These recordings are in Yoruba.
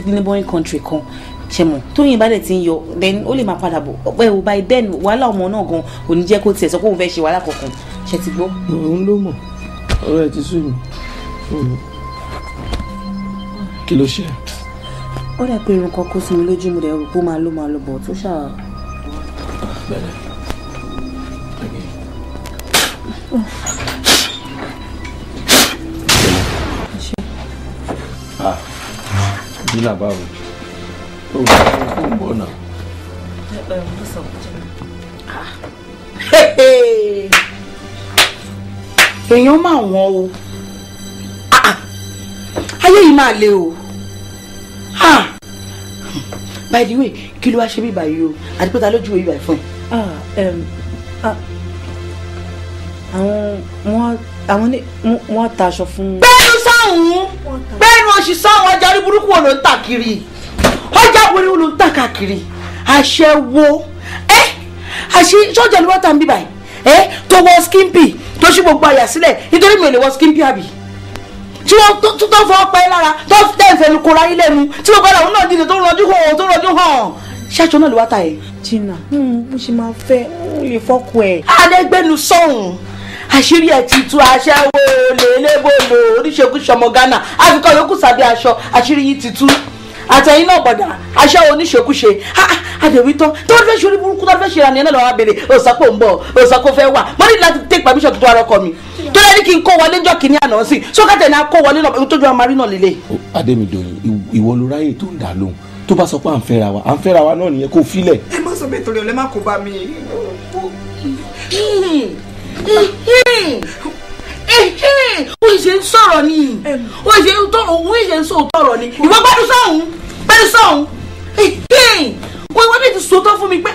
sí neighboring country kan, ṣe mọ̀ tóyìn bá dẹ̀ ti ń yọ, then ó lè máa padà bọ̀. Ẹ wò, by then wàhálà ọmọ náà gan kò ní jẹ́ kó tiẹ̀ sọ pé òun fẹ́ ṣe wàhálà kankan, ṣe ti gbọ́. Òun ló mọ̀, ọ̀rọ̀ ẹ̀ ti sú mi. Kí ló ṣe? Ó dà pé irun kan kó sí mi lójú, mo dẹ̀ rò pé ó máa lọ bọ̀ tó ṣáà. Bẹ̀rẹ̀. Okay. Ah, Gina, báwo? Ó ń bọ̀ náà. Èèyàn máa wọ́n o. Ayé yìí máa le o. By the way, kí ló wá ṣe bí báyìí o? Àti pé ta lójú ìwé báyìí fún ẹ? Àwọn ní wọ́n taṣọ fún. Bẹ́ẹ̀ni sáhùn, bẹ́ẹ̀ni oṣù sáhùn. Ọjà orí burúkú wo ló ń tà kiri? Ọjà wẹrẹ wo ló ń tà káàkiri? Aṣẹ́wó ẹ, àṣẹ sọ́jà ló wá tà ń bí báyìí ẹ, tó wọ skimpy, tó ṣí gbogbo àyà sílẹ̀, nítorí mi ò lè wọ skimpy, àbí? Tí wọ́n tó fọwọ́ pa ẹ́ lára, tó tẹ̀ ń fẹnu kora yín lẹ́nu, tí gbogbo ara òun náà dìde, tó rọjú hàn, tó rọjú hàn, ṣáṣọ náà ló wá tà ẹ́. Gina, mo ṣe máa fẹ́ mo lè fọ́kọ ẹ̀. Adégbénu sọ̀hún, àṣírí ẹ̀ ti tú. Aṣẹ́wó lélẹ́bọ̀lò oníṣekúṣe ọmọ Ghana àfikọ́ yòókù sábẹ́ aṣọ, àṣírí yìí ti tú. Àtẹ̀yìn náà bọ̀dà aṣẹ́wó oníṣekúṣe àdèwí tán tó fẹ́ ṣe orí burúkú, tó fẹ́ ṣe ìrànìyàn náà lọ́wọ́ abèrè òsàpò ń bọ̀, òsàpò fẹ́ wà. Mo ní láti take permission tó tó arọ́kọ mi tó lẹ́ni kí n kó wọlé jọ́ kìíní àná sí sókàtẹ̀ ní a kó wọlé náà tójú àmàrí náà lélẹ̀. Adémidòyìn, ìwọ ló ráyè tó ń dà lóhùn. Tó bá sọ pé à ń fẹ́ra wa, à ń fẹ́ra wa náà nìyẹn, kó filẹ̀. Ẹ má sọ bẹ́ẹ̀, torí ọ̀lẹ́ má kó bá mi. Ó ṣe ń sọ̀rọ̀ ni, ó ṣe ń tọrọ, ó ṣe ń sọ tọrọ ni. Ìwọ gbádùn sọ̀hún, gbádùn sọ̀hún. Wọ́n wọ́n ti sòótọ́ fún mi pé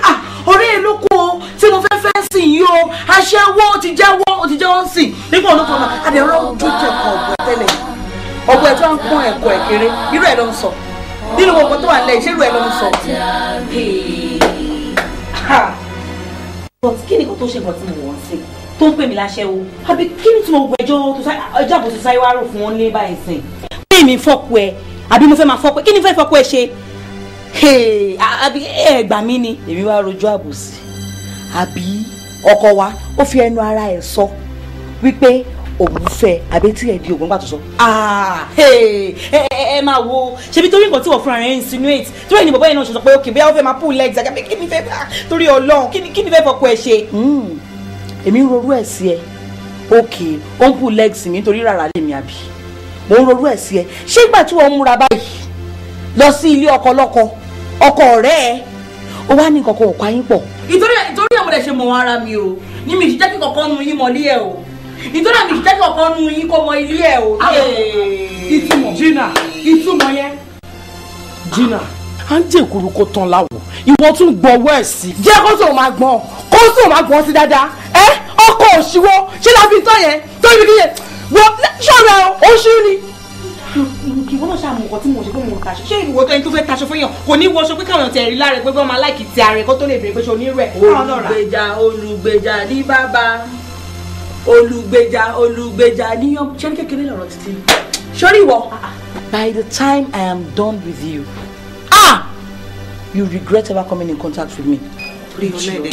ọ̀rẹ́ ẹ ló kó o tí mo fẹ́ fẹ́ sìn yìí o. Aṣẹ́wó, ó ti jẹ́wọ́, ó ti jẹ́wọ́ sìn nígbà wọn ló fọmọ àdéhùn ojú jẹ̀kọ̀ ọ̀bọ̀ tẹ́lẹ̀ ọ̀bọ̀ ẹ̀ tó ń pọ́n ẹ̀kọ́ ẹ̀ kéré. Irú ẹ̀ ló ń sọ nínú gbogbo tó wà nílẹ̀, ìṣerú ẹ̀ ló ń sọ. But kí ni kò tó ṣe nǹkan tí mo wọ́n sí tó ń pè mí láṣẹ́wó? Àbí kí ni tí mo gbọ́ ẹjọ́ àbòsí sáyé wá rò fún wọn ní báyìí sìn? Pé mi fọ́kù ẹ, àbí mo fẹ́ máa fọ́kù ẹ? Kí ni fẹ́ fọ́kù ẹ ṣe? Àbí ẹ gbà mí ni. Èmi wá rojú àbòsí, àbí? Ọkọ wa ó fi ẹnu ara ẹ̀ sọ wípé òun fẹ́, àbí tí ẹ di ògùn gbà tó sọ. Ẹ máa wo, ṣebí torí nǹkan tí wọ́n fúnra rẹ̀ insinuate, torí ẹni bàbá yẹn náà ṣe sọ pé ok, bóyá ó fẹ́ máa pull legs. Àbí kí ni fẹ́, torí Ọlọ́run, kí ni fẹ́ fọkọ ẹ ṣe? Èmi ń rorú ẹ̀ sí ẹ? Ok, ó ń pull legs mi nítorí rárá lèmi, àbí mo ń rorú ẹ̀ sí ẹ? Ṣé ìgbà tí wọ́n múra báyìí lọ sí ilé ọkọ lọ́kọ, ọkọ ọ̀rẹ́ ẹ, ó wá ní nǹkan kan ò pa yín pọ̀? Ìtorí àwọn ẹ̀ ṣe mọ̀ ara mi o ní mi ìṣiṣẹ́ kí kankan nu yín mọ̀ ilé ẹ o. Ìtorí àmì ìṣiṣẹ́ kí kankan nu yín kó mọ ilé ẹ o. Ìtumọ̀ Gina, ìtumọ̀ yẹn Gina, à ń jẹ́ ìkúrú kó tán láwọ̀, ìwọ tún gbọ́wọ́ ẹ̀ sí. Jẹ́ kó tó máa gbọ́n, kó tó máa gbọ́n sí dáadáa. Ẹ ọkọ̀ òṣìwọ́ ṣé la fi tán yẹn tó ibi kíyẹn wọ́n ṣọ̀rọ̀ ẹ̀ oṣù ni. Ìwọ náà ṣàmù nǹkan tí mo ṣe pé mo ń taṣọ. Ṣé ìwọ tó ẹni tó fẹ́ taṣọ fún yàn kò ní wọṣọ pé káwọn tẹ̀ rí lára ẹ̀, pé wọ́n máa like ti ara ẹ̀ kó tó lè béèrè pé ṣe onírú ẹ̀ káwọn náà rà? Olùgbèjà, olùgbèjà ní bàbá, olùgbèjà, olùgbèjà níyàn. Ṣé ní kékeré lọ̀rọ̀ títí sórí ìwọ? By the time I am done with you, ah, you regret ever coming in contact with me. Kí ni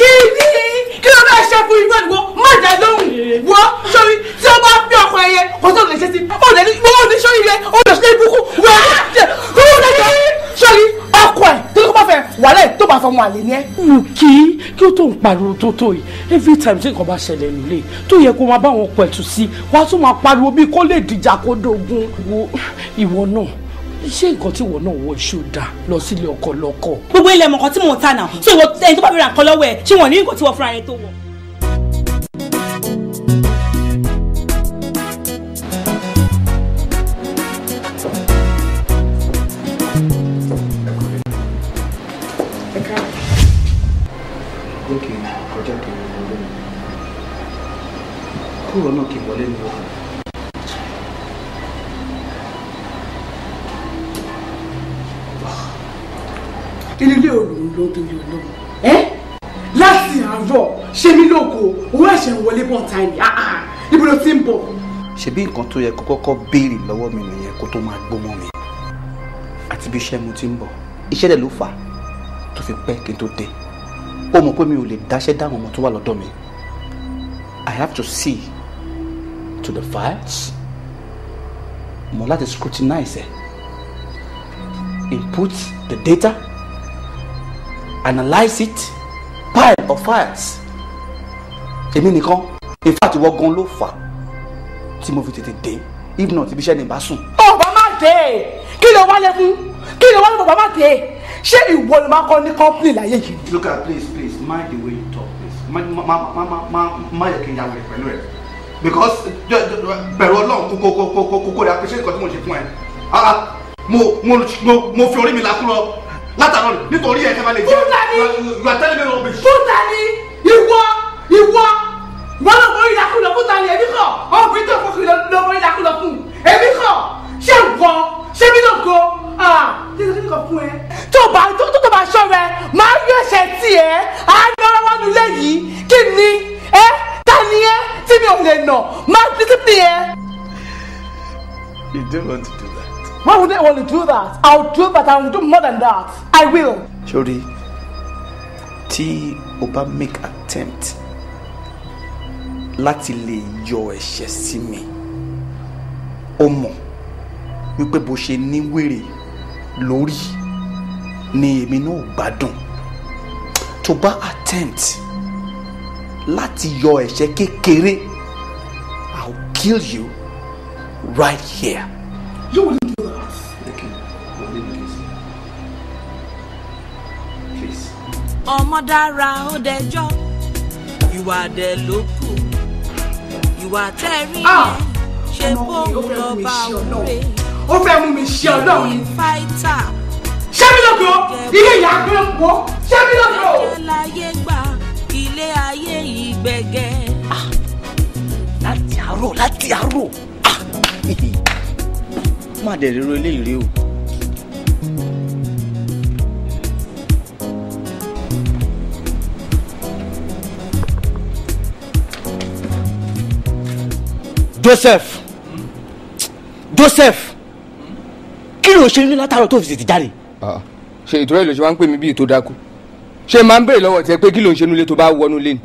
kí ló bá ṣe fún irú ẹ̀dùn? Má dá lóhùn. Wọ́n sórí tí ó bá fi ọkọ ẹyẹ kò tó lè ṣe sí ó lè ní ó ní sórí rẹ ó lè ṣe ibùkún wẹ́ẹ́ kó lè jẹ sórí ọkọ ẹ̀ tó kó bá fẹ́ wàlẹ̀ tó bá fọmọ àlè ní ẹ. Kí ó tó ń pariwo tó tó yìí, every time tí nǹkan bá ṣẹlẹ̀ nílé tó yẹ kó máa bá wọn pẹ̀tù sí, wàá tún máa pariwo bí kó lè dìjà kó dógún. Wo ìwọ náà, ṣé nǹkan tí ìwọ náà wọ iṣu dá lọ sílé ọkọ lọkọ? Gbogbo ilẹ̀ mọ̀kan tí mò ń ta náà, so ìwọ ẹni tó bá fi ra nǹkan lọ́wọ́ ẹ̀, ṣé wọ́n ní nǹkan tí wọ́n fúnra rẹ̀ tó wọ̀? Jẹ́ kí n kọjá kí n wọlé mi kúrò náà, kí n wọlé mi wọ́n. Ilé òòlù ló torí Ọlọ́run ẹ láti àárọ̀ ṣe mí lóko, owó ẹ̀ṣẹ̀ ń wọlé bọ̀ táìmì. Níbo ló ti ń bọ̀? Ṣebí nǹkan tó yẹ kó kọ́kọ́ béèrè lọ́wọ́ mi nìyẹn kó tó máa gbó mọ́ mi àti Àti bí iṣẹ́ mo ti ń bọ̀. Iṣẹ́ dẹ̀ ló fà á tó fi pẹ́ kí n tó dé. Ó mọ̀ pé mi ò lè dáṣẹ́ dáhùn ọmọ tó wà lọ́dọ̀ mi. I have to see to the files. Mo láti scrutinize ẹ̀. Input the data. Analyse it. Pile of files. Èmi nìkan. In fact, ìwọ gan ló fà á tí mo fi tètè dé. If not, ibi iṣẹ́ ni bá sùn. Ọba má dé. Kí ló wálé fún? Kí ló wálé fún bàbá má dé? Ṣé ìwọ ló máa kọ́ ní company láyé yìí? Look at, please, please, mind the way you talk, please. Má yẹ kí n ya wèrè pẹ̀lú ẹ̀. Because bẹ̀rù Ọlọ́run kókó rẹ̀ appreciate nǹkan tí mo ṣe fún ẹ. Mo fi orí mi lakú lọ látàrọ nítorí ẹ̀ kẹfà lè jẹ́. You are telling me rubbish. Fúta ni ìwọ ìwọ ìwọ ló mọ ìlàkú lọ fúta ni èmi kọ̀ ọkùnrin tó fọkùnrin ló mọ ìlàkú lọ fún èmi kọ̀ ṣé ìwọ ṣé mi ló go kí ló fún ẹ. Tó bá tó bá ṣọ́ rẹ máa yọ ẹsẹ̀ tí ẹ á yọra wá nulẹ̀ yìí kí ni ẹ ta ni ẹ tí mi ò lè nà máa discipline ẹ. You don't want to do that. Why would I want to do that? I'll do that. I will do more than that. I will. Sori, tí o bá make attempt láti lè yọ ẹ̀ṣẹ̀ sí mi, o mọ̀ wípé bó ṣe ní wèrè lórí ni èmi náà gbádùn. Tó bá attempt láti yọ ẹ̀ṣẹ̀ kékeré, I'll kill you right here. You wouldn't do that. Okay, please. Ọmọ dára ó dẹjọ́, ìwà dẹ̀ ló kù, ìwà tẹ́rí yẹn ṣe bóun lọ bá wúre. Ó fẹ́ mú mi ṣe Ọlọ́run. Fáìtà. Ṣé mi lóko? Ilé ìyá gbé ń pọ̀. Ṣé mi lóko? Jẹ́jẹ́ láyé gbà, ilé ayé yìí gbẹ̀gẹ́. Láti àárọ̀, láti àárọ̀. Má dẹ̀ ríro eléyìí rí o. Joseph, Joseph, kí ló ṣe ní látàárọ̀ tó fi tètè jáde? Ṣe ìtura ìlò ṣe máa ń pè mí bíi tó dákú? Ṣé máa ń béèrè lọ́wọ́ tiẹ̀ pé kí ló ń ṣe nílé tó bá wọnú lé ni?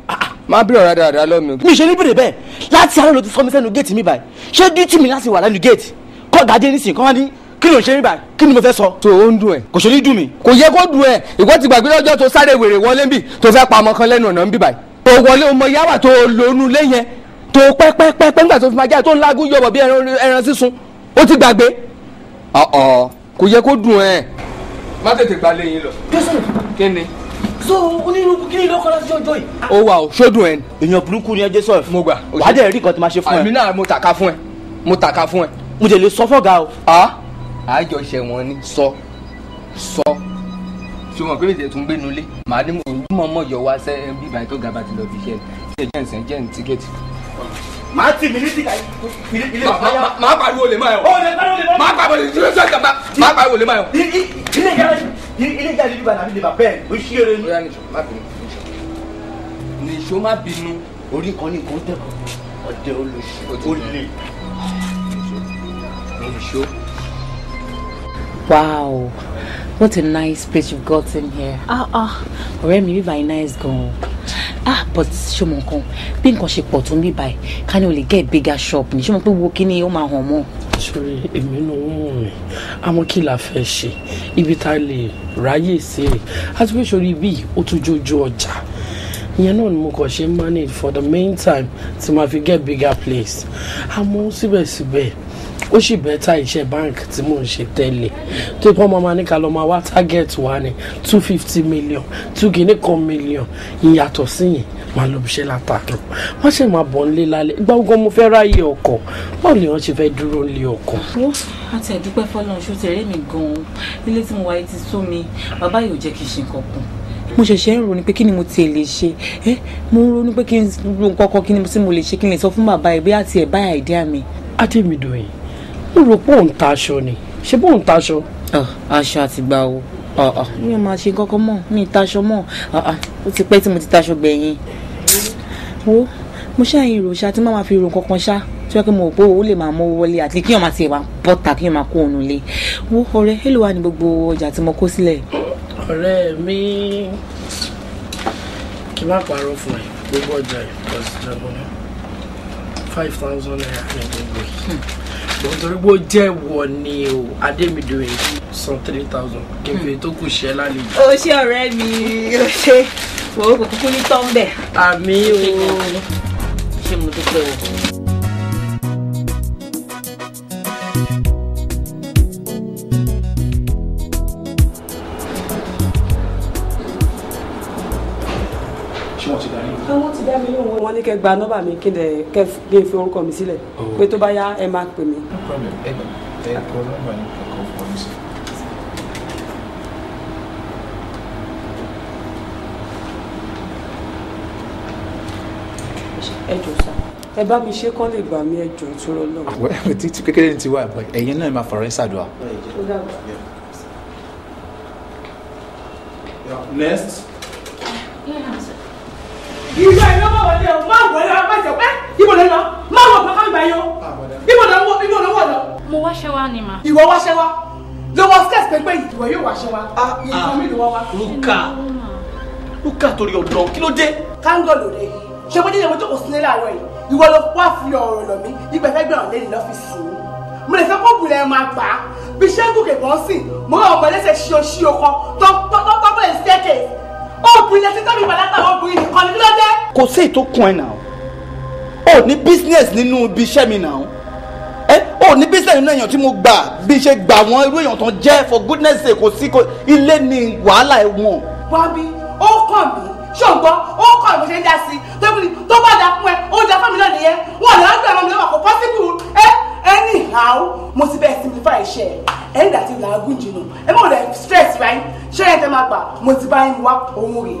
Máa béèrè ọ̀rá dáadáa lọ́mí o. Mi ṣe ní béèrè bẹ́ẹ̀, láti àárọ̀ ló ti sọ mi sẹ́nu géètì mi báyìí. Ṣé dútì mi láti wà lẹ́nu géètì? Kọ́ gàdé nísìnyí kọ́ wá ní kí ló ń ṣe mí báyìí? Kí ni mo fẹ́ sọ? Tó o ń dùn ẹ̀. Kò ṣe ní dùn mí. Kò yẹ kó dùn ẹ̀. Ìwọ ti gbàgbé lọ́jọ́ tó sáré wèrè wọlé ń bì tó fẹ́ pa ọmọ kan lẹ́nu ọ̀nà ń bì báyìí. Tó wọlé ọmọ yáwà tó lónú lé yẹn tó pẹ́pẹ́pẹ́ nígbà tó fi máa jáde tó ń lágún yọ̀bọ̀ bí ẹran sísun. Ó ti gbàgbé. Ọ̀ọ̀ kò yẹ kó dùn ẹ̀. Má tètè gba lẹ́yìn lọ. Joseph. Kí ni? So onírúurú kí ni lọ́kọ́ láti ọjọ́ yìí. Ó wà o, ṣó dùn ẹ ni. Èèyàn burúkú ni ẹ Joseph. Mo gbà. Wàá dẹ̀ rí nǹkan tí máa ṣe fún ẹ. Àmì náà mo tàka fún ẹ. Mo tàka fún ẹ. Mo jẹ lè sọ fọ́gà o. Àjọṣe wọn ni sọ sọ ṣé wọn pé ètò ń gbénu lé màá ní mọ̀ mọ̀ yọ wá sẹ́ bíbá tó ga bá ti lọ fi ṣe ẹ jẹ́ ǹsẹ̀ jẹ́ ǹ tíkẹ́ẹ̀tì. Màá tì mí ní tìka ilé bàbá yá. Màá pariwo lè má yọ. Màá pariwo lè má pariwo lè má yọ. Ilé ìyá ilé ìyá ìlú bàbá mi lè bà bẹ́ẹ̀ o ṣí eré ni. Bóyá nìṣó má bínú nìṣó má bínú. Orí kan ní nǹkan tẹ̀kọ̀ ọ̀dẹ olóṣù ó lè. Nìṣó. Wow, what a nice place you've got in here. Ọ̀rẹ́ mi bíbá yìí nice gan. But ṣé mo nǹkan bí nǹkan ṣe pọ̀ tó ń bíbá yìí ká ní o lè get bigger shop ni ṣé mo pé wo kí ni ó máa hàn mọ́. Sori èmi náà ń wọ̀n mi àmọ́ kí la fẹ́ ṣe ibi tá a lè ráyè sí rè àti pé sori ibi ó tún jójú ọjà ìyẹn náà ni mo kàn ṣe manage for the meantime tí ma fi get bigger place àmọ́ síbẹ̀síbẹ̀ ó sì bẹ́tà iṣẹ́ bank tí mò ń ṣe tẹ́lẹ̀ tó ipò ọmọ máa ní ká lọ máa wá target wa ní 250 million 2 kìíní kan million ìyàtọ̀ sí yẹn máa lọ bíṣẹ́ látàkùn wọ́n ṣe máa bọ̀ nílé lálẹ́ ìgbà gbogbo mo fẹ́ ráyè ọkọ̀ báwo lè wọ́n ṣe fẹ́ dúró nílé ọkọ̀. Ó àti ẹ̀dúpẹ́ fọlọ́run ṣó ti rẹ́ mi gan-an ilé tí mo wáyé ti sú mi bàbá yìí ò jẹ́ kí n ṣe nǹkan kan. Mo ṣẹ̀ṣẹ̀ ń ronú pé kí ni mo tiẹ̀ lè ṣe mo ń ronú pé kí n ro nǹkan kan kí ni mo lè ṣe kí n lè sọ fún bàbá yìí bí àti ẹ̀ báyà ìdí mi. Adémidòyìn mo rò pé òun ta aṣọ ni ṣé bóun ta aṣọ. Aṣọ àtìgbà o mi ò máa ṣe kọ́kọ́ mọ́ mi ì taṣọ mọ́ ó ti pẹ́ tí mo ti taṣọ gbẹ̀yìn. Wo mo ṣàyìn rò ṣá tí má máa fi ro kankan ṣá Tí wọ́n kí mo rò pé ó lè máa mówó wọlé àti kí wọ́n máa tiẹ̀ wá bọ́ta kí wọ́n máa kó òun lé. Wo ọ̀rẹ́, èló wà ní gbogbo ọjà tí mo kó sílẹ̀? Ọ̀rẹ́ mi, kí n má parọ́ fún ẹ, gbogbo ọjà yìí kò sí jọ̀gbọ́n náà. 5,000 naira ní gbogbo yìí. Nítorí pé ó jẹ́ ìwọ ni o, Adémídòye san 3,000 kí n fi tó kù ṣẹ́ lálejò. Ó ṣé ọ̀rẹ́ mi, ó ṣé. Wo kò kúkú ní tọ́ ń bẹ̀. Àmì o. Ṣé mo dúpẹ́ o? Ṣé wọ́n ti darí? Àwọn ti dá mi lóhùn, wọ́n ní kẹ́ gba nọ́mbà mi kí n fi orúkọ mi sílẹ̀ pé tó bá yá ẹ máa pè mí. No problem, ẹ kọ nọ́mbà yín kẹ́kọ̀ọ́ fún mi sí. Ẹ jọ̀ọ́ sá, ẹ bá mi ṣe kán lè gbà mí, ẹ jọ̀ọ́ tó rọ lọ́wọ́. Títí kékeré ní tiwa, ẹ̀yin náà máa fọ̀rọ̀ ẹ́ ṣàdúrà. Next. Ìgbà ìlú ọmọ wọlé o, máa wọlé o, máa jẹ pé ibo ló lọ, máa wọ bàbá mi báyìí o, ibo ló wọ, ibo ló wọ lọ. Mo wáṣẹ́ wá ni mà. Ìwọ wáṣẹ́ wá, ló wọ skirt pépé yìí, ìwọ yóò wáṣẹ́ wá, nǹkan mi ló wá wá. Rúkà, Rúkà torí ọ̀dọ́, kí ló dé? Kángọ̀ lòdì, ṣé mo jẹ́jẹ́ mo jókòó sílé láàárọ̀ yìí, ìwọ ló wá fi ọ̀rọ̀ lọ̀ mí, ìgbà fẹ́ gbẹ̀ràn lẹ́yìn lọ́fíìsì mi. Mo lè fẹ́ kó bùrẹ̀ máa gbà á, bí ṣé ń gòkè bọ́ sí, mo rán ọmọ ẹlẹ́sẹ̀ ṣíọ ṣíọ kan tó tó bẹ̀rẹ̀ staircase. Obìnrin ẹtí tọ́bi ìbàdàtà obìnrin nìkan ni kí ló dé. Kò sí ètò kun ẹ náà, o ní business nínú ibi iṣẹ́ mi náà, ẹ o ní business nínú èèyàn tí mo gbà bí ṣe gbà wọ́n irú èèyàn tó ń jẹ́, for goodness sake, kò sí ilé ní wàhálà ẹ̀wọ̀n. Bọ́bí ó kàn mí ṣùgbọ́n ó kàn mí ṣe ń dá sí i tó bá dà fún ẹ ó dà fún mi náà nìyẹn, wọn lè gbà mí lọ́wọ́ kò possible ẹ anyhow mo ti bẹ́ẹ̀ simplify iṣẹ́ ẹ ẹni dàtí làágùn jìnnà ẹ mọ̀ lẹ́ stress right ṣé ẹ tẹ́ máa gbà mo ti bá yín wá òun rè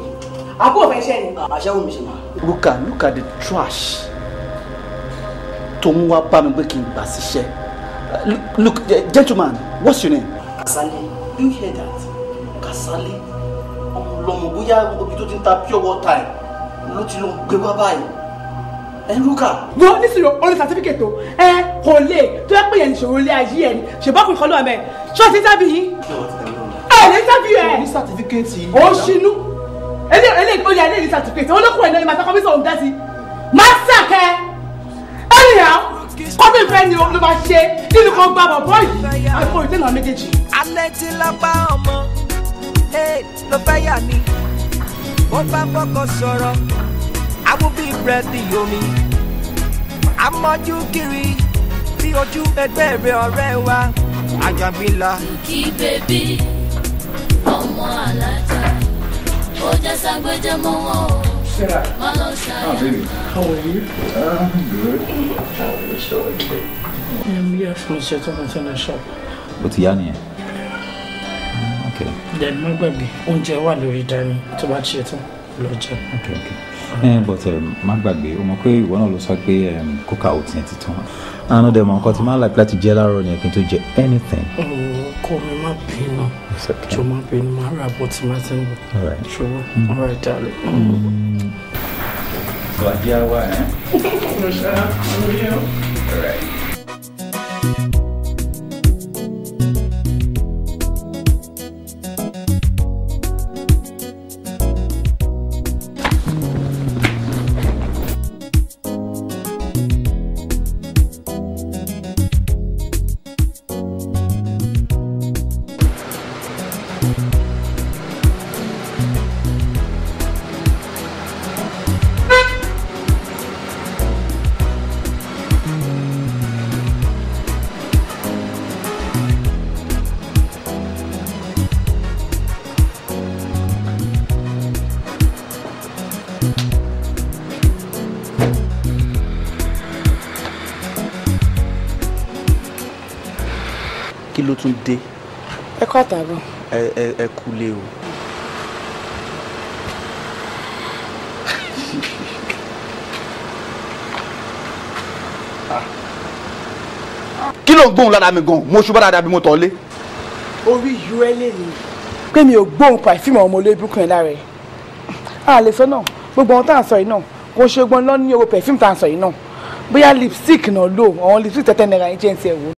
àbúrò fẹ́ ṣẹ́ ni. Àṣẹ́wó mi ṣe máa. Rúkà, look at the trash tó ń wá bá mi pé kí n gbà síṣẹ́. Look, gentleman, what's your name? Kasali, do you hear that? Kasali, ọmọ bóyá ibi tó ti ń ta pure water ló ti lọ gbé wá báyìí. Ẹ Rúkà. Wo nísìnyí o ní certificate o, ẹ kò lè tó yẹ pé yẹn ìṣòro ilé ayé ẹ ni ṣèbákùn kan ló wà mẹ ṣọ́ọ̀tì tábì yín ẹ lè tábì ẹ ní certificate yìí. Ó ṣinú eléyìí ó yà eléyìí certificate olókùn ẹ̀ náà ni màá sọ́kọ́ òun dá sí máa sàkẹ́ anyhow kọ́bí ìfẹ́ ni ló máa ṣe nínú kan gba bọ̀bọ̀ yìí àgbo ìdènà méjèèjì. Alẹ́ tí lápá ọmọ ló fẹ́ yà ni ó bá bọ́kọ sọ̀rọ̀ àwọn bíi búrẹ́dì omi amọ́jú kiri bí ojú ẹgbẹ́ rẹ ọ̀rẹ́ wa àjàngbìlà. Kí bèbí ọmọ alájà ó jẹ́ ságbéjẹ́ mọ́ wọn o má lọ ṣàyà. How are you? I'm good. Yes, mo ṣe tó mo ti ní shop. Ó ti yá nìyẹn. Okay. Then má gbàgbé oúnjẹ wà lórí dání tó bá ṣe tán lọ jẹun. Okay, okay. But má gbàgbé o mọ̀ pé ìwọ náà ló sọ pé coca oat yẹn ti tán. Àná dẹ̀ mọ̀ nǹkan tí máa ń like láti jẹ láàárọ̀ yẹn kí n tó jẹ anything. Ọkọ mi má bínú. Jọ má bínú, má rà bọ́ tí má ti ń bọ̀. Ṣùgbọ́n, all right darling. So ajé á wà ẹ́. All right. Kí ló tún dé? Ẹ kú àtàbọ̀. Ẹ ẹ ẹ kú lé o. Kí ló ń gbóhùn lára mi gan? Mo ṣubú dáadáa bí mo tọ̀ lé. Orí yú ẹ lè ní. Pé mi ò gbóhùn pàfíìmù ọmọ olóòbùkún ẹ lára ẹ. A lè sọ náà, gbogbo ohun tá à ń sọ yìí náà, kò ṣe gbọ́n lọ ní owó pẹ̀fíìmù tá à ń sọ yìí náà. Bóyá lipstick náà lò, àwọn lipstick 10 naira yẹn jẹ́ ń tiẹ̀ wò.